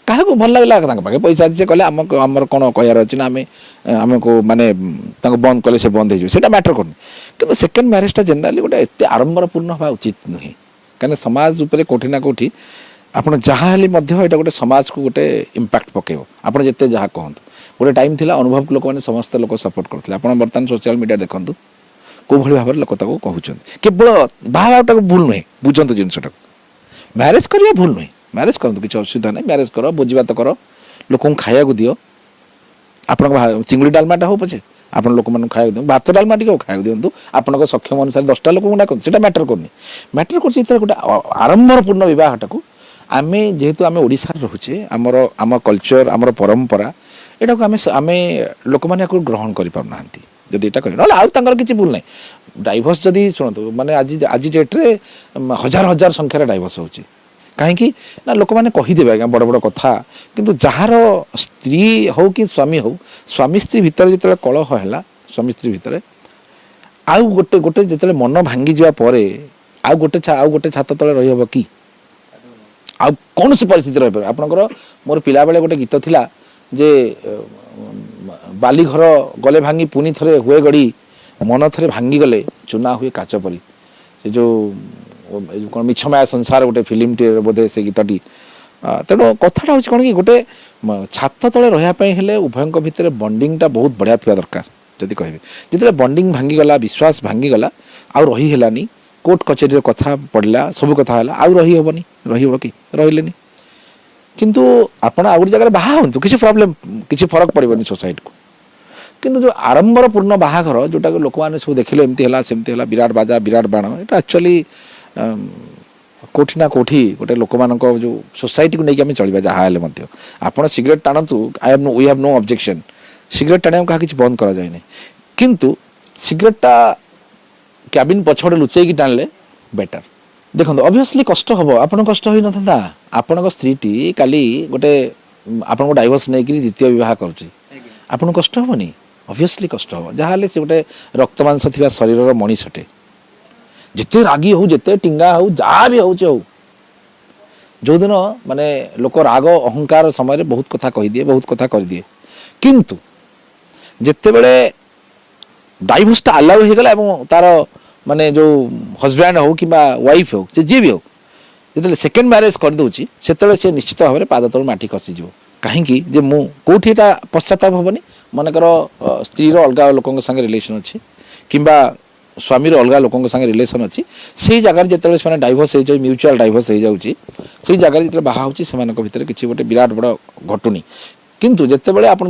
କାହାକୁ ଭଲ ଲାଗିଲା, ତାଙ୍କ ପାଖେ ପଇସା ଅଛି, ସେ କହିଲେ ଆମ ଆମର କ'ଣ କହିବାର ଅଛି ନା, ଆମେ ଆମକୁ ମାନେ ତାଙ୍କୁ ବନ୍ଦ କଲେ ସେ ବନ୍ଦ ହେଇଯିବ, ସେଇଟା ମ୍ୟାଟର କରୁନି। କିନ୍ତୁ ସେକେଣ୍ଡ ମ୍ୟାରେଜଟା ଜେନେରାଲି ଗୋଟେ ଏତେ ଆଡ଼ମ୍ବରପୂର୍ଣ୍ଣ ହେବା ଉଚିତ ନୁହେଁ, କାହିଁକିନା ସମାଜ ଉପରେ କୋଉଠି ନା କୋଉଠି ଆପଣ ଯାହା ହେଲେ ମଧ୍ୟ ଏଇଟା ଗୋଟେ ସମାଜକୁ ଗୋଟେ ଇମ୍ପାକ୍ଟ ପକାଇବ। ଆପଣ ଯେତେ ଯାହା କହନ୍ତୁ, ଗୋଟେ ଟାଇମ୍ ଥିଲା ଅନୁଭବକୁ ଲୋକମାନେ ସମସ୍ତେ ଲୋକ ସପୋର୍ଟ କରୁଥିଲେ। ଆପଣ ବର୍ତ୍ତମାନ ସୋସିଆଲ ମିଡ଼ିଆ ଦେଖନ୍ତୁ, କୋଉଭଳି ଭାବରେ ଲୋକ ତାକୁ କହୁଛନ୍ତି। କେବଳ ବାହା ହେବାଟାକୁ ଭୁଲ ନୁହେଁ, ବୁଝନ୍ତୁ ଜିନିଷଟାକୁ। ମ୍ୟାରେଜ କରିବା ଭୁଲ ନୁହେଁ, ମ୍ୟାରେଜ କରନ୍ତୁ, କିଛି ଅସୁବିଧା ନାହିଁ। ମ୍ୟାରେଜ କର, ଭୋଜିଭାତ କର, ଲୋକଙ୍କୁ ଖାଇବାକୁ ଦିଅ। ଆପଣଙ୍କ ଚିଙ୍ଗୁଡ଼ି ଡାଲମାଟା ହଉ ପଛେ, ଆପଣ ଲୋକମାନଙ୍କୁ ଖାଇବାକୁ ଦିଅନ୍ତୁ। ଭାତ ଡାଲମା ଟିକେ ହଉ, ଖାଇବାକୁ ଦିଅନ୍ତୁ। ଆପଣଙ୍କ ସକ୍ଷମ ଅନୁସାରେ 10ଟା ଲୋକଙ୍କୁ ଡାକନ୍ତୁ, ସେଇଟା ମ୍ୟାଟର କରୁନି। ମ୍ୟାଟର କରୁଛି ଯେତେବେଳେ ଗୋଟେ ଆଡ଼ମ୍ବରପୂର୍ଣ୍ଣ ବିବାହଟାକୁ ଆମେ, ଯେହେତୁ ଆମେ ଓଡ଼ିଶାରେ ରହୁଛେ, ଆମର ଆମ କଲଚର, ଆମର ପରମ୍ପରା, ଏଟାକୁ ଆମେ ଲୋକମାନେ ଆକୁ ଗ୍ରହଣ କରିପାରୁନାହାନ୍ତି। ଯଦି ଏଇଟା କହିବେ, ନହେଲେ ଆଉ ତାଙ୍କର କିଛି ଭୁଲ ନାହିଁ। ଡାଇଭର୍ସ ଯଦି, ଶୁଣନ୍ତୁ, ମାନେ ଆଜି ଆଜି ଡେଟ୍ରେ ହଜାର ହଜାର ସଂଖ୍ୟାରେ ଡାଇଭର୍ସ ହେଉଛି। କାହିଁକି ନା ଲୋକମାନେ କହିଦେବେ ଆଜ୍ଞା ବଡ଼ ବଡ଼ କଥା, କିନ୍ତୁ ଯାହାର ସ୍ତ୍ରୀ ହଉ କି ସ୍ୱାମୀ ହଉ, ସ୍ୱାମୀ ସ୍ତ୍ରୀ ଭିତରେ ଯେତେବେଳେ କଳହ ହେଲା, ସ୍ୱାମୀ ସ୍ତ୍ରୀ ଭିତରେ ଆଉ ଗୋଟେ ଗୋଟେ ଯେତେବେଳେ ମନ ଭାଙ୍ଗିଯିବା ପରେ ଆଉ ଗୋଟେ ଛାତ ତଳେ ରହିହବ କି? ଆଉ କୌଣସି ପରିସ୍ଥିତି ରହିପାରିବ ଆପଣଙ୍କର? ମୋର ପିଲାବେଳେ ଗୋଟେ ଗୀତ ଥିଲା ଯେ ବାଲି ଘର ଗଲେ ଭାଙ୍ଗି ପୁଣି ଥରେ ହୁଏ ଗଡ଼ି, ମନ ଥରେ ଭାଙ୍ଗିଗଲେ ଚୁନା ହୁଏ କାଚ ପରି। ସେ ଯେଉଁ ଏ ଯୋଉ କ'ଣ ମିଛମାୟା ସଂସାର ଗୋଟେ ଫିଲ୍ମଟି ବୋଧେ ସେ ଗୀତଟି। ତେଣୁ କଥାଟା ହେଉଛି କ'ଣ କି ଗୋଟେ ଛାତ ତଳେ ରହିବା ପାଇଁ ହେଲେ ଉଭୟଙ୍କ ଭିତରେ ବଣ୍ଡିଙ୍ଗଟା ବହୁତ ବଢ଼ିଆ ଥିବା ଦରକାର। ଯଦି କହିବେ, ଯେତେବେଳେ ବଣ୍ଡିଙ୍ଗ ଭାଙ୍ଗିଗଲା, ବିଶ୍ୱାସ ଭାଙ୍ଗିଗଲା, ଆଉ ରହି ହେଲାନି, କୋର୍ଟ କଚେରୀର କଥା ପଡ଼ିଲା, ସବୁ କଥା ହେଲା, ଆଉ ରହି ହେବନି, ରହିବ କି? ରହିଲେନି। କିନ୍ତୁ ଆପଣ ଆଉ ଗୋଟେ ଜାଗାରେ ବାହା ହୁଅନ୍ତୁ, କିଛି ପ୍ରୋବ୍ଲେମ୍, କିଛି ଫରକ ପଡ଼ିବନି ସୋସାଇଟିକୁ। କିନ୍ତୁ ଯେଉଁ ଆଡ଼ମ୍ବରପୂର୍ଣ୍ଣ ବାହାଘର, ଯେଉଁଟାକୁ ଲୋକମାନେ ସବୁ ଦେଖିଲେ, ଏମିତି ହେଲା, ସେମିତି ହେଲା, ବିରାଟ ବାଜା, ବିରାଟ ବାଣ, ଏଇଟା ଆକ୍ଚୁଆଲି କୋଉଠି ନା କୋଉଠି ଗୋଟେ ଲୋକମାନଙ୍କ ଯେଉଁ ସୋସାଇଟିକୁ ନେଇକି ଆମେ ଚଳିବା। ଯାହା ହେଲେ ମଧ୍ୟ ଆପଣ ସିଗାରେଟ୍ ଟାଣନ୍ତୁ, I have no we have no objection. Cigarette ଟାଣିବାକୁ କାହା କିଛି ବନ୍ଦ କରାଯାଇନି, କିନ୍ତୁ ସିଗାରେଟ୍ଟା କ୍ୟାବିନ୍ ପଛପଟେ ଲୁଚେଇକି ଟାଣିଲେ ବେଟର। ଦେଖନ୍ତୁ, ଅବଭିୟସଲି କଷ୍ଟ ହବ। ଆପଣଙ୍କ କଷ୍ଟ ହୋଇନଥାନ୍ତା? ଆପଣଙ୍କ ସ୍ତ୍ରୀଟି କାଲି ଗୋଟେ ଆପଣଙ୍କୁ ଡାଇଭର୍ସ ନେଇକିରି ଦ୍ୱିତୀୟ ବିବାହ କରୁଛି, ଆପଣଙ୍କୁ କଷ୍ଟ ହବନି? ଅବଭିୟସଲି କଷ୍ଟ ହବ। ଯାହାହେଲେ ସେ ଗୋଟେ ରକ୍ତ ମାଂସ ଥିବା ଶରୀରର ମଣିଷଟେ। ଯେତେ ରାଗି ହଉ, ଯେତେ ଟିଙ୍ଗା ହଉ, ଯାହା ବି ହଉଛି ହଉ, ଯେଉଁଦିନ ମାନେ ଲୋକ ରାଗ ଅହଙ୍କାର ସମୟରେ ବହୁତ କଥା କହିଦିଏ, ବହୁତ କଥା କରିଦିଏ। କିନ୍ତୁ ଯେତେବେଳେ ଡାଇଭର୍ସଟା ଆଲାଉ ହେଇଗଲା ଏବଂ ତାର ମାନେ ଯେଉଁ ହଜବ୍ୟାଣ୍ଡ ହଉ କିମ୍ବା ୱାଇଫ୍ ହଉ, ସେ ଯିଏ ବି ହଉ, ଯେତେବେଳେ ସେକେଣ୍ଡ ମ୍ୟାରେଜ୍ କରିଦେଉଛି, ସେତେବେଳେ ସେ ନିଶ୍ଚିତ ଭାବରେ ପାଦ ତଳୁ ମାଟି ଖସିଯିବ। କାହିଁକି ଯେ ମୁଁ କେଉଁଠି ଏଇଟା ପଶ୍ଚାତାପ ହେବନି? ମନେକର ସ୍ତ୍ରୀର ଅଲଗା ଲୋକଙ୍କ ସାଙ୍ଗେ ରିଲେସନ୍ ଅଛି କିମ୍ବା ସ୍ୱାମୀର ଅଲଗା ଲୋକଙ୍କ ସାଙ୍ଗେ ରିଲେସନ୍ ଅଛି, ସେଇ ଜାଗାରେ ଯେତେବେଳେ ସେମାନେ ଡାଇଭର୍ସ ହେଇଯାଉଛି, ମ୍ୟୁଚୁଆଲ୍ ଡାଇଭର୍ସ ହେଇଯାଉଛି, ସେଇ ଜାଗାରେ ଯେତେବେଳେ ବାହା ହେଉଛି, ସେମାନଙ୍କ ଭିତରେ କିଛି ଗୋଟେ ବିରାଟ ବଡ଼ ଘଟୁନି। କିନ୍ତୁ ଯେତେବେଳେ ଆପଣ